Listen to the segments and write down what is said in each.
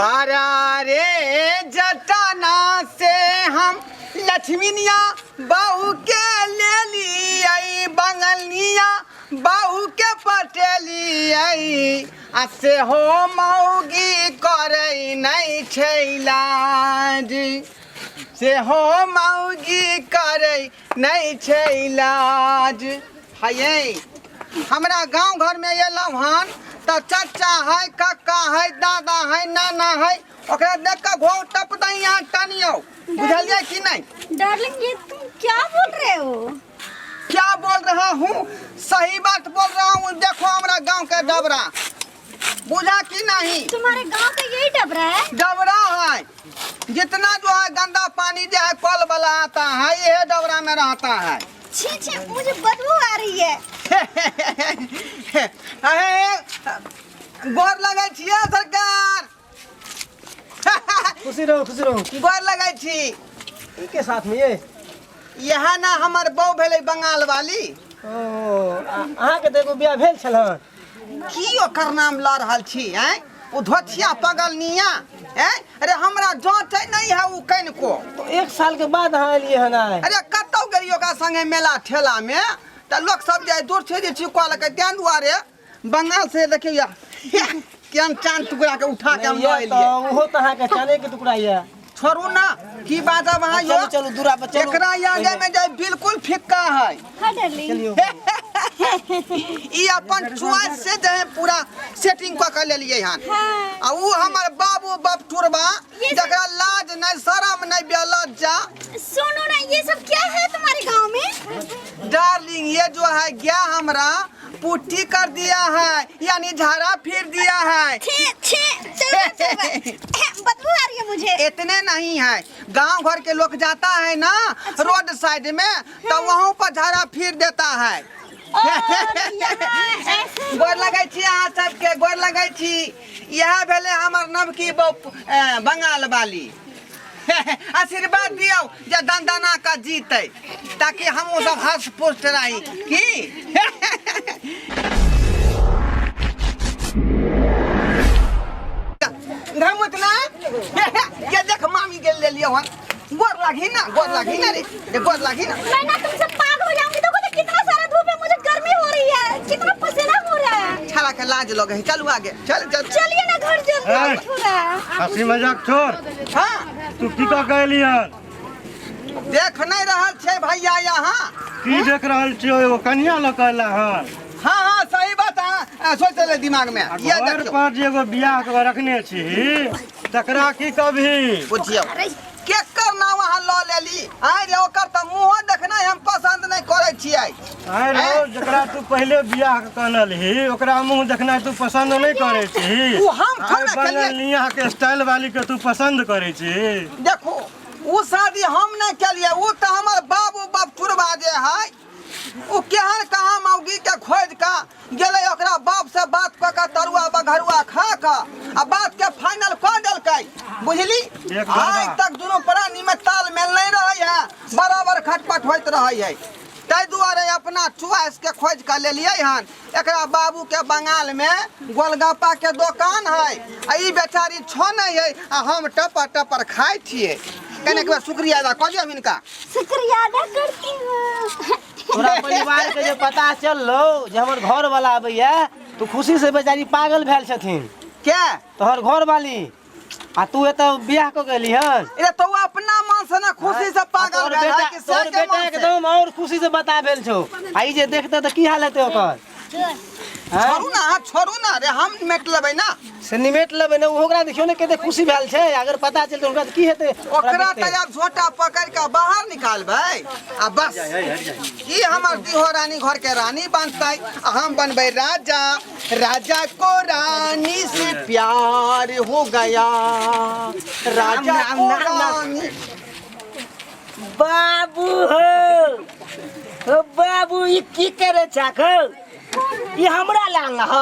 बारा रे जटाना से हम लक्ष्मीनिया बहू के ले लियै, बंगलिया बहू के पटेलियै, आ से हो मौगी करै नहि छै लाज, से हो मौगी करै नहि छै लाज। हयै हमरा गांव घर में एलहुँ हन तऽ चचा है, कक्का है, दादा है, नाना है, ओकरा देख कऽ घोघ टप दही अहाँ टनियौ, बुझलियै कि नहीं? डार्लिंग ये तुम क्या बोल रहे हो? क्या बोल रहा हूँ, सही बात बोल रहा हूँ। देखो हमरा गांव के डबरा, बुझा कि नहीं? तुम्हारे गांव का यही डबरा है? डबरा है, जितना जो है गंदा पानी जो है कल वाला आता है, ये डबरा में रहता है। छी छी, मुझे बदबू आ रही है। अरे गोर लगै छियै सरकार। खुशी रहो, खुशी रहो। गोर लगै छी। ई के साथ में ये? इएह ने हमर बहू भेलै बंगाल वाली। ओ, अहाँके तऽ एगो बियाह भेल छल हन। की ओकर नाम लऽ रहल छी? आँय, ओ धोथिया पगल निया, आँय? अरे हमरा जाँचै नहि है ओ कनिको। तो एक साल के बाद अहाँ एलियै हन आइ। अरे कतौ गेलियै ओकरा संगे मेला ठेला में तऽ लोक सब जे दूर छै जे छी कहलकै, तें दुआरे बंगाल से देखियौ या केहन चाँद टुकड़ा के उठा के हम लऽ नहि, एलियै। तऽ ओहो तऽ अहाँके चाने के टुकड़ा यऽ। छोड़ू ना, की बाजब अहाँ यौ? चलू चलू दूरा पर चलू। एकरा आगे में जाय बिल्कुल फिक्का है। हाँ डार्लिंग। चलियो। ई अपन चॉइस से जे है पूरा सेटिंग कऽ के लेलियै हन। हाँ। आ ऊ हमर बाबू बाप टुरबा, ये सब- जकरा लाज नहीं शरम नहीं बेलज्जा। सुनो ना, ये सब क्या है तुम्हारे गांव में? डार्लिंग ये जो है गया हमरा पुट्टी कर दिया है, यानी झाड़ा फिर दिया है। छे छे, चलो, चलो। बदबू आ रही है मुझे। इतने नहीं है, गांव घर के लोग जाता है ना रोड साइड में तो वहाँ पर झाड़ा फिर देता है। और यहाँ ऐसे गोर लगै छी अहाँ सबके, गोर लगै छी। इएह भेलै हमर नवकी बहू, बंगाल वाली। आशीर्वाद दियौ जे दनदना के जीतै, ताकि हमहूँ सब हर्ष पुष्ट रही। की घमुत ना ये देख मामी के ले लियो हन। गोर लागी ना, गोर लागी ना रे, ये गोर लागी ना। मैं ना तुमसे पागल हो जाऊंगी। देखो तो कितना सारा धूप है, मुझे गर्मी हो रही है, कितना पसीना हो रहा है। छाला के लाज लगे है। चलू आगे, चल चल। चलिए ना घर, जल्दी ए। हो रहा है। हंसी मजाक छोड़। हाँ। तू की कह के एली हन? देख नहीं रहल छे भैया यहाँ। की देख रहल छियो? एगो कनिया लऽ के एला हन। हाँ हाँ सही बात है, सोच ले दिमाग में। आ ये घर देखियो। पर जे एगो बियाह के रखने छी तकरा की कभी? बुझियो केकर नाम अहाँ लऽ लेली? आइ रे ओकर तऽ मुँहो देखनाइ हम पसन्द नहि करै छियै। आइ रो, जकरा तू पहिले बियाह के कहलही ओकरा मुँह देखनाइ तू पसन्द नहि करै छी। उ हम थोड़े आइ केलियै। बंगलिया के स्टाइल वाली के तू पसन्द करै छी। देखो उ शादी हम नहि केलियै, उ तऽ हमर बाबू बाप टुरबा जे है उ केहन कहाँ मौगी के खोजि कऽ गेलै, ओकरा बाप से बात कऽ कऽ तरुआ बघरुआ खा कऽ आ बात के फाइनल कऽ देलकै, बुझली? एक बार आइ तक दुनू प्राणी में तालमेल नहीं रहै है, बराबर खटपट होइत रहै है। ताहि दुआरे अपना चॉइस के खोजि कऽ लेलियै हन। एकरा बाबू के बंगाल में गोलगप्पा के दोकान है आ ई बेचारी छो नहीं है आ हम टपर टपर खाइ छियै। कने एक बार शुक्रिया अदा कऽ दियौ हिनका। शुक्रिया अदा करती हूँ। तोरा परिवार के जे पता चललो जे हमर घर वाला आबैया तो खुशी से बेचारी पागल भेल छथिन। के? तोहर घर वाली। आ तू एतऽ बियाह कऽ गेली हन। अरे तो अपना मन से ना खुशी से पागल तोहर भेल है बेटा कि से तोहर के बेटा मन से? एकदम और खुशी से बता भेल छौ। आ ई जे देखते तऽ की हाल हेतै ओकर? आँय? छोड़ू ना, अहाँ छोड़ू ना रे, हम निमेट लेबै ना। से निमेट लेबै ने, ओकरा देखियौ ने कते खुशी भेल छै। अगर पता चलतै हुनका तऽ की हेतै? ओकरा देखतै। तऽ आब झोटा पकड़ि कऽ बाहर निकालबै आ बस ई हमर दिहो रानी घर के रानी बनतै आ हम बनबै राजा। राजा को रानी से प्यार हो गया, राजा राम, को राम, राम। रानी। बाबू हो, हो बाबू, ई की करे छाक? ई हमरा लाल ह।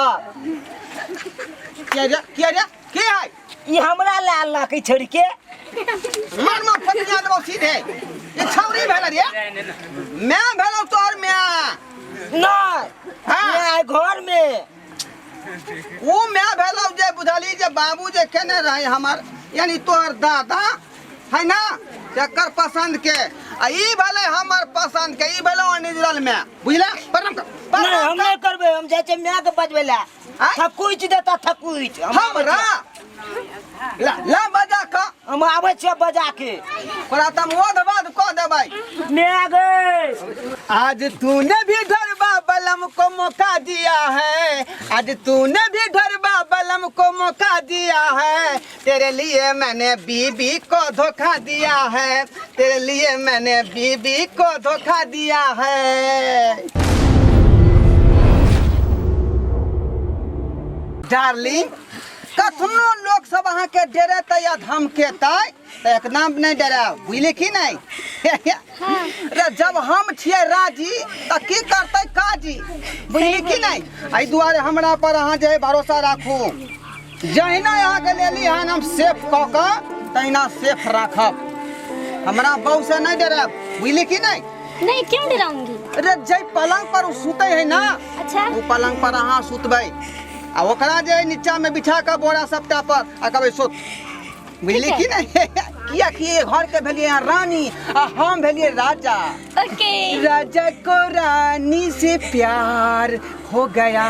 के रे, के रे, के है? ई हमरा लाल ल के छोड़ के। मार मार फटिया देबो सीधे। ई छौरी भेल रे, मैं भेलौ तोहर मैं। नहीं। हाँ। मैं घर में। ओ my भेलौ जे बुझली जे बाबू जे केने रहे हमर यानी तोहर दादा है ना तकर पसंद के आ ई भेलै हमर पसंद के ई भेलौ अनिजरल my बुझला प्रणाम कर नहीं प्रणाम हम नहीं करबे हम जाइ छियै माय के बजबै लए आँय? थकुच देता थकुच हम आबै हमरा छियै। ला ला बजा क हम आबै छियै बजा के ओकरा त हम ओध बाध कऽ देबै माय गै आज तूने भी ढरबा बलम को मौका दिया है आज तूने भी ढरबा बलम को मौका दिया है तेरे लिए मैंने बीबी को धोखा दिया है तेरे लिए मैंने बीबी को धोखा दिया है डार्लिंग कखनो लोक सब अहाँके डरेतै या धमकेतै तऽ एकदम नहि डरायब बुझलियै की नहि रे जब हम छियै राजी तऽ की करतै काजी बुझलियै की नहि एहि दुआरे हमरा पर अहाँ जे है भरोसा राखू जहिना अहाँके लेली हन हम सेफ कऽ कऽ तहिना सेफ राखब हमरा बहू से नहि डरायब बुझलियै की नहि नहीं क्यों डराऊंगी अरे जै पलंग पर ओ सुतै है ना अच्छा ओ पलंग पर अहाँ सुतबै आ ओकरा जे नीचा में बिछा कऽ बोरा सबटा पर आ कहबै सुत बुझलियै की नहि किया कि घर के भेलियै अहाँ रानी आ हम भेलियै राजा ओके राजा को रानी से प्यार हो गया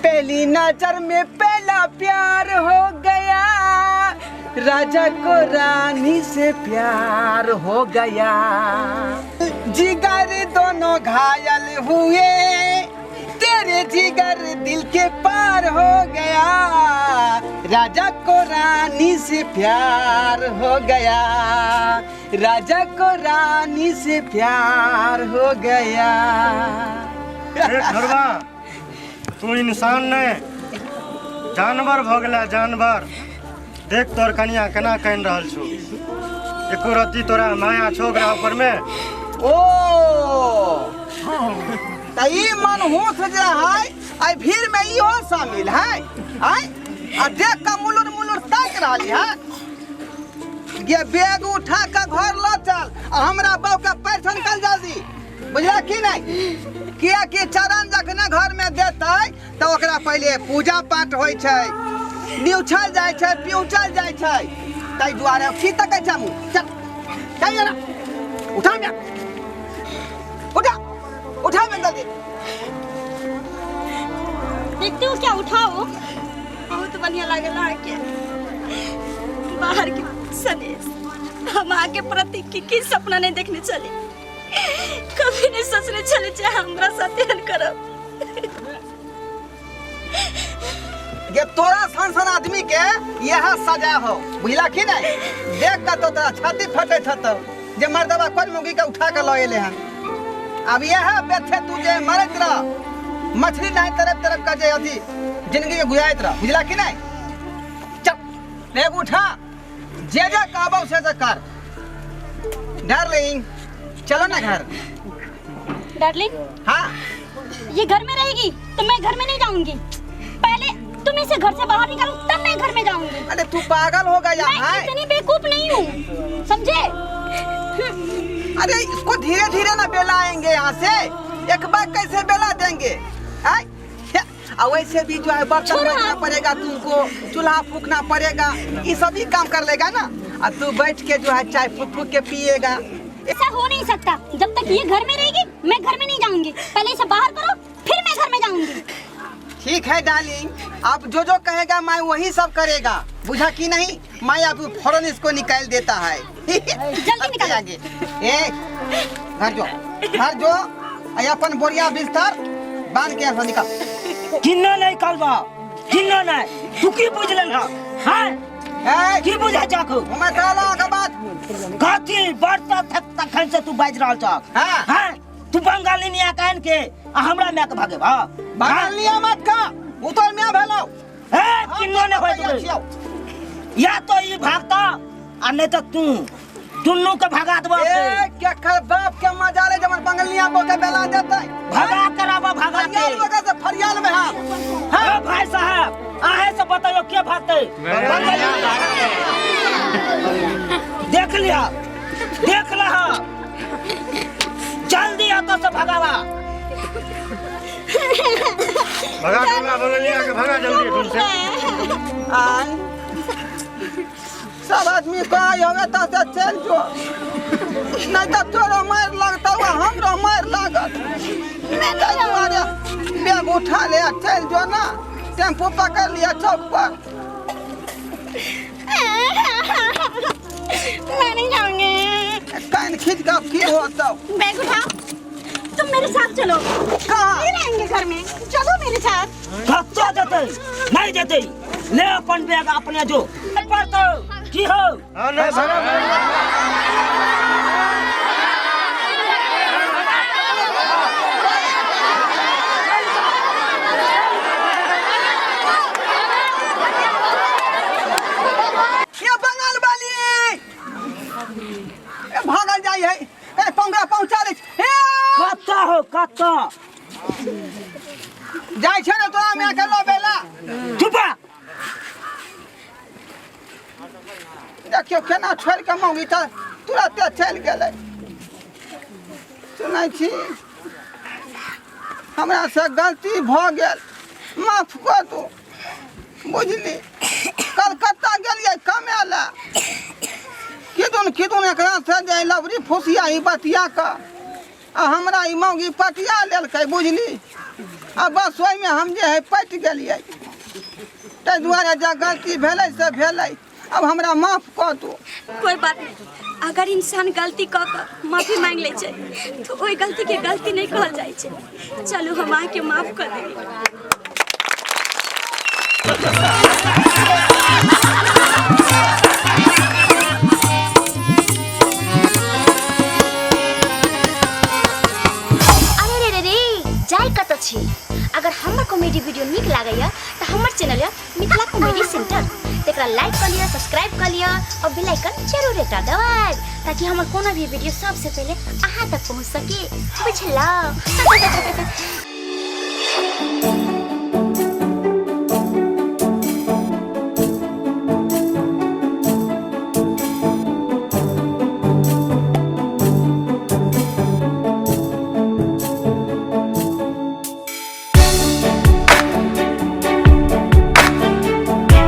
पहली नजर में पहला प्यार हो गया राजा को रानी से प्यार हो गया जिगर दोनों घायल हुए तेरे जिगर दिल के पार हो गया राजा को रानी से प्यार हो गया राजा को रानी से प्यार हो गया ए ढोरबा तू इंसान नहीं जानवर भऽ गेला जानवर देख तोर कनिया केना कानि रहल छौ एको रत्ती तोरा माया छौ ओकरा ऊपर में ओ त ई मनहूस जे है एहि भीड़ में इहो शामिल है आय आ देख कऽ मुलुर मुलुर ताकि रहली है गे बैग उठा कऽ घर लऽ चल आ हमरा बहू के पैर छनकल जल्दी बुझला की नहीं कियाकि चरण जखने घर में देतै तऽ ओकरा पहिले पूजा पाठ होइ छै निउछल जाइ छै पिउछल जाइ छै ताहि दुआरे की तकै छै मुँह चल चल ना उठा में उठा उठा में जल्दी देखते हो क्या उठाओ बहुत बढ़िया लागल अहाँके बाहर के सनेश हम अहाँके प्रति की की सपना नहीं देखने चली कभी नहीं सोचने चले जे हमरा साथ एहन करब ये तोरा सन सन आदमी के यह सजा हो बुझला की नहीं देख के तो तोरा छाती फटे छतो जे मर्दबा कोन मुगी के उठा के लऽ एले हन अब यह बेथे तू जे मरत रह मछली नहीं तरफ तरफ का जे अथी जिंदगी के गुजारत रह बुझला की नहीं चल एक उठा जे जे कहबो से से कर डार्लिंग चलो ना घर डार्लिंग हाँ ये घर में रहेगी तो मैं घर में नहीं जाऊंगी पहले तुम इसे घर से बाहर निकालो तब मैं घर में जाऊंगी अरे तू पागल हो गया मैं है इतनी बेवकूफ नहीं हूँ समझे अरे इसको धीरे धीरे ना बेलाएंगे यहाँ से एक बार कैसे बेला देंगे आय? और वैसे भी जो है बर्तन छोड़ो मांजना आप। पड़ेगा तुमको चूल्हा फूकना पड़ेगा ये सभी काम कर लेगा ना और तू बैठ के जो है चाय फूक फूक के पिएगा ऐसा हो नहीं सकता जब तक ये घर में रहेगी मैं घर में नहीं जाऊंगी पहले इसे बाहर करो फिर मैं घर में जाऊंगी ठीक है डार्लिंग आप जो जो कहेगा मैं वही सब करेगा बुझा कि नहीं मैं अब फौरन इसको निकाल देता है जल्दी निकालो। आगे ए घर जो घर जो आ अपन बोरिया बिस्तर बांध के ऐसा निकाल किन्नो नहीं करबा किन्नो नहीं तू की बुझ लेलह हाँ ए की बुझै छक हमें कहला के बात कथी बर्ता थक तखन से तू बाजि रहल छक हाँ। हाँ तू बंगाली निया कान के आ हमरा माय के भगेबा बंगालिया मत का उतर में भेलो हे किन्नो नहीं होइत छियौ। या तो ई भागता आ नहीं तो तू दुनू के भगा देबो ए केकर बाप के मजा ले जमन बंगलिया बो के बेला देतै भगा कराबो भगा के फरियाल वगैरह से फरियाल में हम हाँ भाई साहब आहे से बताइयो के भागते देख लिया देख लहा जल्दी आता से भगावा भगा भगा बंगलिया के भगा जल्दी एठुन से। आय सब आदमी कहै हमे तऽ से चलि जो, नहीं तऽ तोरो मारि लगतौ आ हमरो मारि लागत। ताहि दुआरे बैग उठा ले आ चलि जो ना, टेम्पू पकड़ लिअ चौक पर। मैं नहीं जाऊंगी। कान खींच कऽ की होतौ? बैग उठाओ, तुम मेरे साथ चलो। कहाँ? नहीं रहेंगे घर में, चलो मेरे साथ। कतऽ जेतै? नहीं जेतै, ले अपन बैग अपने जो पड़तौ की हो। हाँ नहीं भगा भगा। ये बंगाल वाली ए भागल जाइ है, ए पंगरा पहुंचा दै छै। हे कतऽ हो कतऽ जाइ छै ने तोरा माय के लबेला। चुप। देखियौ केना छोड़ि के मौगी तऽ तुरते चलि गेलै। सुनै छी, हमरा से गलती भऽ गेल, माफ कऽ दू। बुझली, कलकत्ता गेलियै कमाय लए, किदुन किदुन एकरा से जे लबरी फुसिया ई बतिया कऽ आ हमरा ई मौगी पटिया लेलकै बुझली, आ बस ओहिमे हम जे है पटि गेलियै। ताहि दुआरे जे गलती भेलै से भेलै, अब हमरा माफ कऽ दू। कोई बात नहीं, अगर इंसान गलती कऽ कऽ माफी मांग लै छै तऽ ओहि गलती के गलती नहीं कहल जाइ छै। चलू हम अहाँके माफ कऽ देली। अरे रे रे रे, जाय कतऽ छी? अगर हमर कॉमेडी वीडियो नीक लागैया तऽ हमर चैनल यऽ मिथिला कॉमेडी सेंटर, तकरा लाइक कऽ लिअ, सब्सक्राइब कऽ लिअ और बेल आइकन जरूर एकटा दबाएब ताकि हमर कोनो भी वीडियो सबसे पहिले अहाँ तक पहुँच सके। बुझलहुँ?